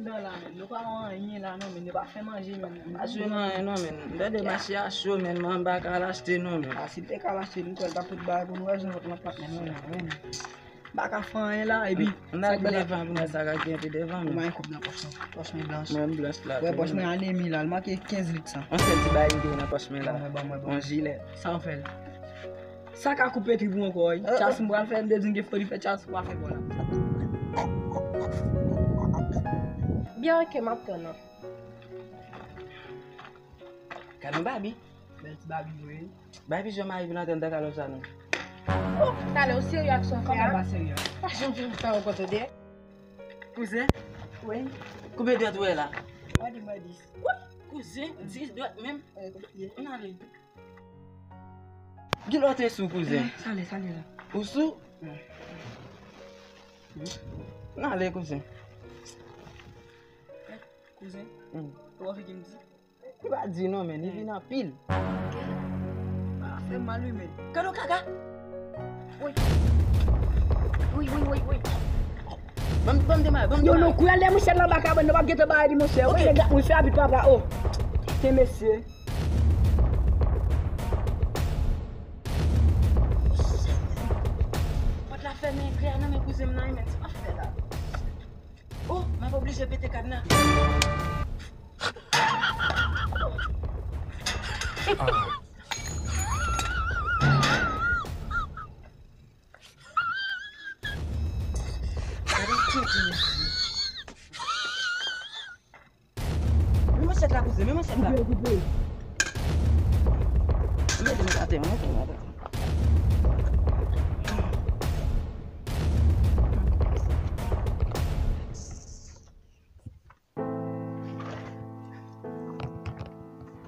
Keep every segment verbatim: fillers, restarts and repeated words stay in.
Yo la, men, nou pa wè anyen la non, men, yo pa fè manje, men. Pa jwenn anyen non, men. Tande mache a cho, men, mwen pa ka al achte non, men. A, si l te ka al achte, nou kwè l t ap tout bagay pou nou, wè jan vant lan plat, men, wè la, men. M pa ka fè anyen la, epi, m sa k bèl la devan pou mwen, sa ka gen pi devan, men. Mwen kòb nan pòch mwen, pòch mwen blanch. Mwen blanch la. Wè, pòch mwen anemi la, l manke kenz lit san. Yon sèl ti bagay m gen nan pòch mwen la. Ban mwen, ban mwen. Yon jilè. Sa w fè l? Sa ka koupe trip ou ankò, wi. Chas m pral fè, m te di m gen foli fè chas, ou pa fè bò la. Byen, oke, m ap tann ou. Gad yon Babi. Bèl ti Babi, wi. Babi, jan mari vin antre nan kalòt sa non. Oh, talè ou serye ak sa w fè a? Kòman pa serye? Pa janm fin fè yon kote de. Kouzen? Wi. Konbyen dwèt ou wè la? Mwen di mwen dis. Wi, kouzen, dis dwèt menm. N ale. Gen lòt e sou kouzen. Sa ale, sa ale la. Ou sou? N ale kouzen. Kouzen, ou anvi gen di? Li pa di non, men, li vin anpil. Ah, fè mal, wi, men. Gade yon kaka. Wi. Wi, wi, wi, wi. Ban m, ban m demare, ban m demare. Non, non, kouri al dèyè mouche nan ba kabann nan, w ap gentan bare li, monchè. Wi, nèg la, wi, fè abit papa, oh. Te mesye. Pòt la fèmen, kle a nan men kouzen m nan, wi, men, sa m ap fè la. Oh, m ap oblije pete kadna. Gade tete mesye. Men manchèt la, kouzen, men manchèt la. Koupe, koupe. Mete m atè, mete m atè.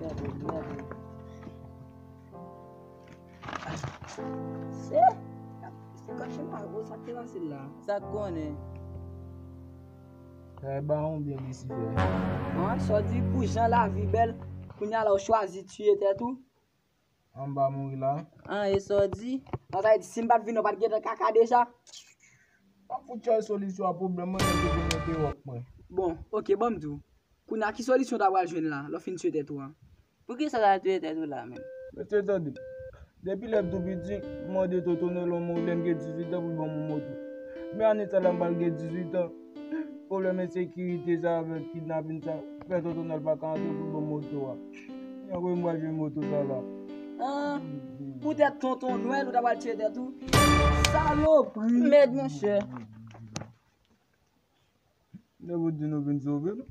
Gade, gade. Se, se kòchè mwen, gwo sa k te pase la. Sa k konnen? Sa e ba yon byen Lisifè. An, sa w di pou jan lavi bèl, kounye a la w chwazi tiye tèt ou? An m pa mouri la. An, e sa w di? An, sa vle di, si m pa t vini, w pa t gentan kaka deja? M ap fout chèche solisyon a pwoblèm mwen, lè m te vin mete wòk mwen. Bon, oke, ban m di w. Kounye a, ki solisyon w ta pral jwenn la, lè w fin tiye tèt ou a? Poukisa w ta tiye tèt ou la menm? Mesye, tande. Depi lè m tou piti, m mande Tonton Nèl yon mo lè m gen dizuit an pou l ban m yon moto. Men ane sa la m pral gen dizuit an. Pwoblèm ensekirite sa avèk kidnapin sa fè Tonton Nèl pa ka antre pou l ban m moto a. Yon kote m pral jwenn moto sa la? Ah, poutèt Tonton Nwèl ou ta pral tiye tèt ou? Salopri! Mèd, monchè. Nèg ou di nou vin sove m.